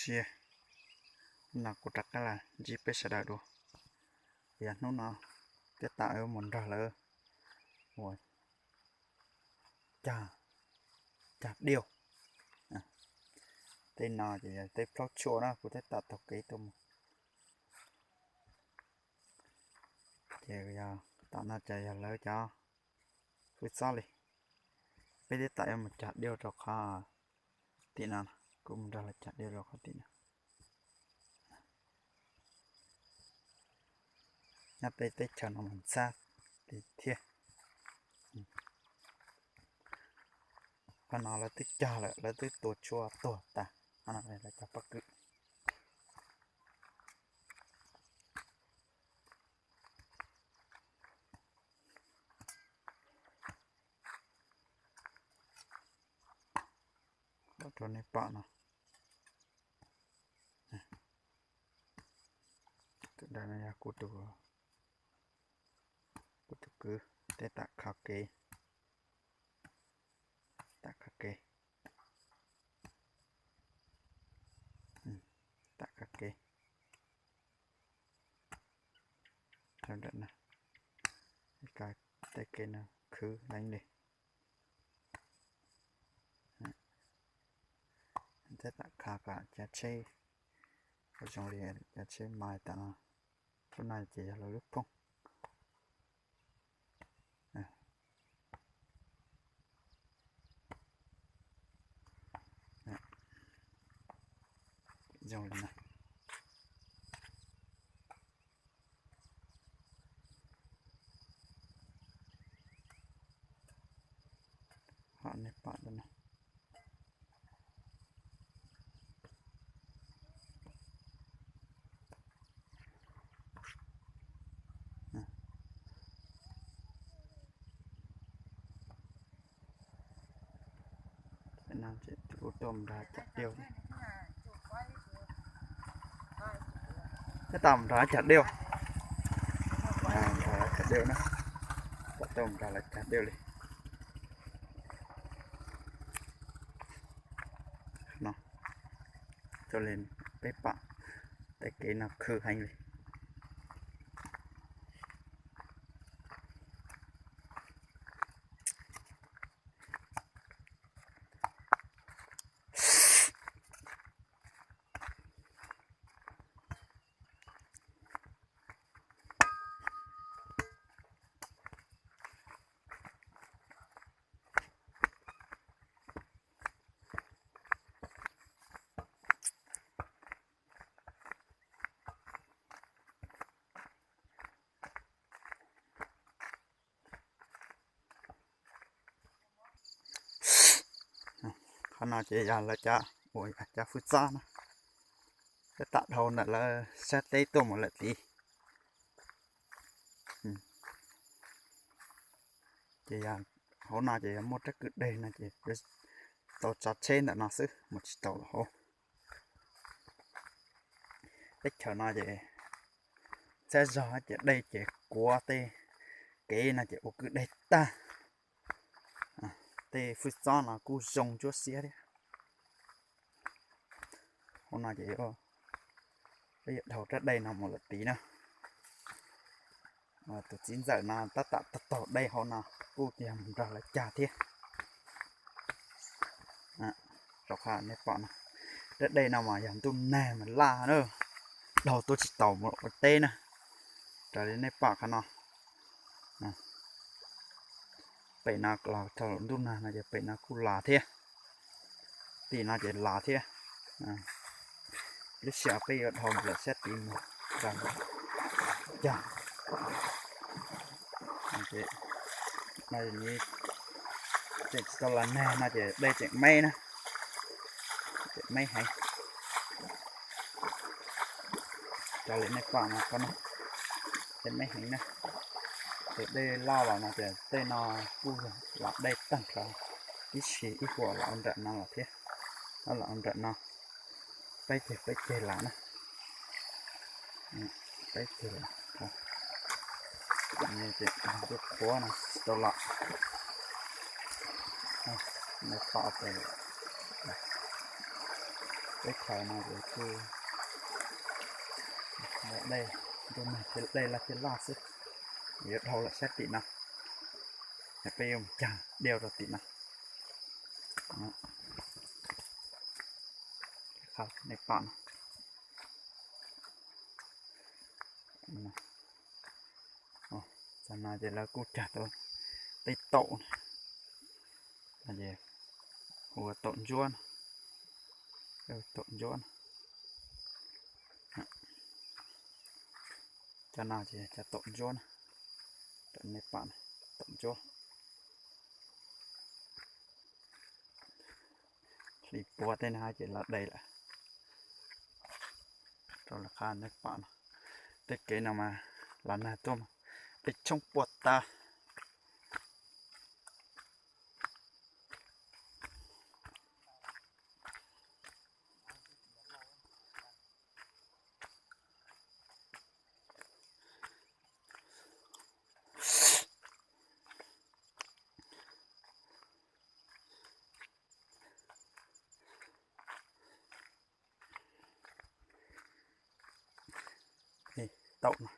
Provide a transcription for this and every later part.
Ntsia, no kuv rov qab los ntsib peb sawv daws dua. Yog hnub no tab tom yuav mus nrog lawv ua cog, cog diauj. Tej no ces yog tej plaub tshuaj na, kuv tab tom taug kev tuaj mus. Ces yog tom no ces yog lawv cov hwj txob li. Peb tab tom yuav mus cog diauj rau qhov tim no, kuv mus nrog lawv cog diauj rau qhov tim no. Nyob peb teb chaws no mas ntxhab li thiab. Qhov no lawv twb cog lawm, lawv twb tua tshuaj tuag tas. Qhov no lawv cog pob kws. Rau nej pom no, tus ntawm no yog kuv tus, kuv tus kwv, tej tam kho kev, tam kho kev, tam kho kev. Tej kev no khwv heev li. Tej tam kho kom cov tsheb, zoo li cov tsheb mais tam no, lub no ces yog lawv lub phooj. Zoo li no. Ho nej pom no. Tab tom nrog cog diauj, nrog cog diauj na, tab tom nrog lawv cog diauj li no. Ua li peb pom tej kev no khwv heev li. Qhov no ces yog lawv cov, uas yog cov hwj txob na, tab tom dhau ntawm lawv sab teb tuaj mus lawm tid. Ces yog hauv no ces yog muaj rab kwj deg no ces tau tso tsheb ntawm no xwb, mus tsis tau hauv. Teb chaws no ces txhab zog ces dej ces kuav tej kev no ces ua kwj deg tag. Tej hwj txob no kuj zoo ntsuab xiab thiab. Hauv no ces peb yuav dhau rab dej no mus lawm tid na. Tus txiv ntxawm no tab tom taug taug dej hauv no kuj yog mus nrog lawv cog thiab. Rau qhov nej pom no, rab dej no mas yog ntuj nag mas laj na, dhau tuaj tsis tau mus ua teb na. Raws li nej pom qhov no, pem no los txog ntuj nag no ces pem no kuj los thiab, tim no ces los thiab. Lub sij hawm peb yuav dhau mus lawm sab tid mus, cog, tseem tsis tau los nag no ces dej tseem me na, tseem me heev. Raws li nej pom no, dej me heev na. Ces dej loj los no ces tej no kuj los dej tag nrho, ib si ib huam los ua nram no los thiab, los ua nram no, peb ceg peb ceg los na, peb ceg los, qhuav no tsis tau los, nej pom ces Peb khaws no ces kuj dej, ntuj nag ces dej laj ces loj xwb, yuav dhau lawm sab tim no, es peb yuav mus cag diav rau tim no. Nej pom no, cov no ces lawv kuj cag tau tej taum, hu ua taum ntsuab no, taum ntsuab no. Cov no ces cov taum ntsuab na, nej pom na, taum ntsuab. Hli puav tej no ces los dai lawm. Rau lawv qab nej pom no, tej kev no mas los nag tuaj mas peb tshoob puag tas. Taum no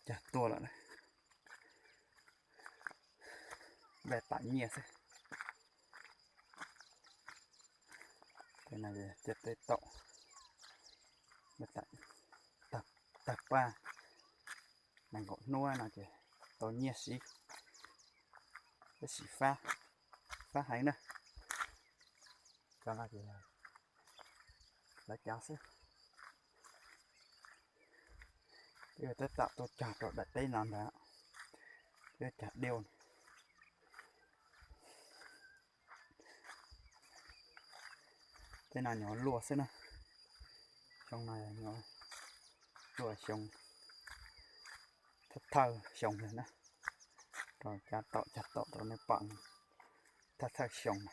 cag tuaj lawm, npaj tam nyiaj xwb. Tej no ces cov tej taum, tag paj nees nkaum hnub no ces tau nyiaj siv, tab sis fab, fab heev na. Cov no ces lawv cov xwb. Peb yuav tab tom tuaj cog rau daim teb no ntag, peb yuav cog diav. Tej no nyuam luaj xwb na, xyoo no nyuam luaj xyoo, thawj thawj xyoo na, rau cov taum cog taum rau nej pom no, thawj thawj xyoo na.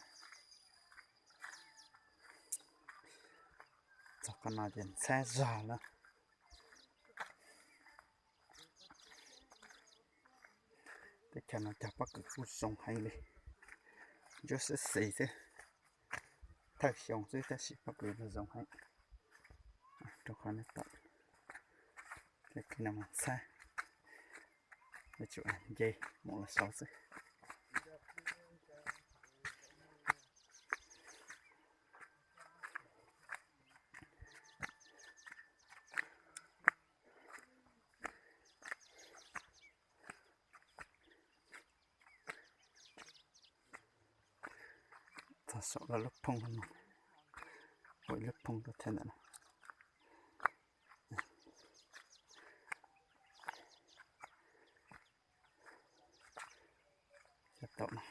Txog qhov no ces ntxhab zog na. Teb chaws no cog pob kws kuj zoo heev li, ntsuab xwb xis xwb, thawj xyoo xwb tab sis pob kws no zoo heev. Rau qhov no tau, no mas ntxhab, yuav tsum nce mus los saud xwb. Txog saum lawv lub phooj no, ua ib lub phooj rau thiab ntawm no. Cov taum no.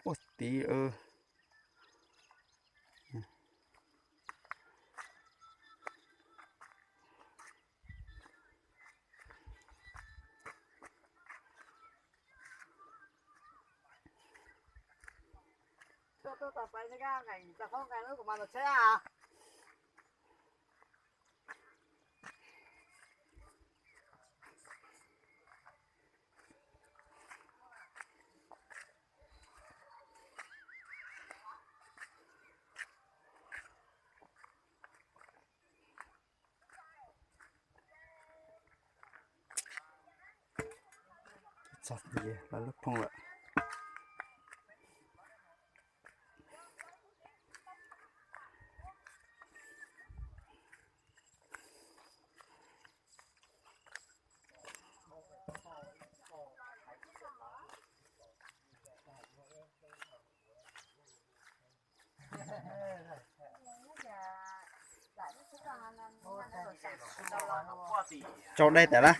Puag tid. Txog lawv lub phooj lawm. Tsau dej tas lawm.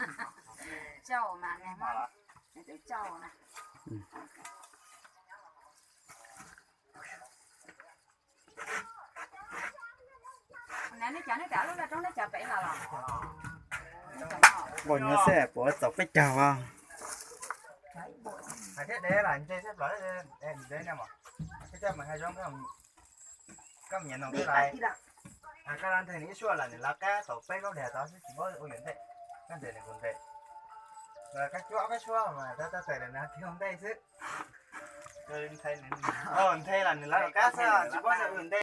Npau nyob xwb puas txaus peb caug os. Thiab dev lam ntse sab plaws, dev ne mas, koj coj mus hais zoo, koj mus nyiam noog koj lais. Koj nthe nws ib suab lawm nws lawv qab tau peb plaub daim tod xwb, tsis paub ua yuav ntej. Koj nthe nws kuv nthe, koj cuab peb suab mas tau tau tawm lawm nws tig ua ntej xwb. Nthe los nws lawv qab xwb, tsis paub ua yuav ntej.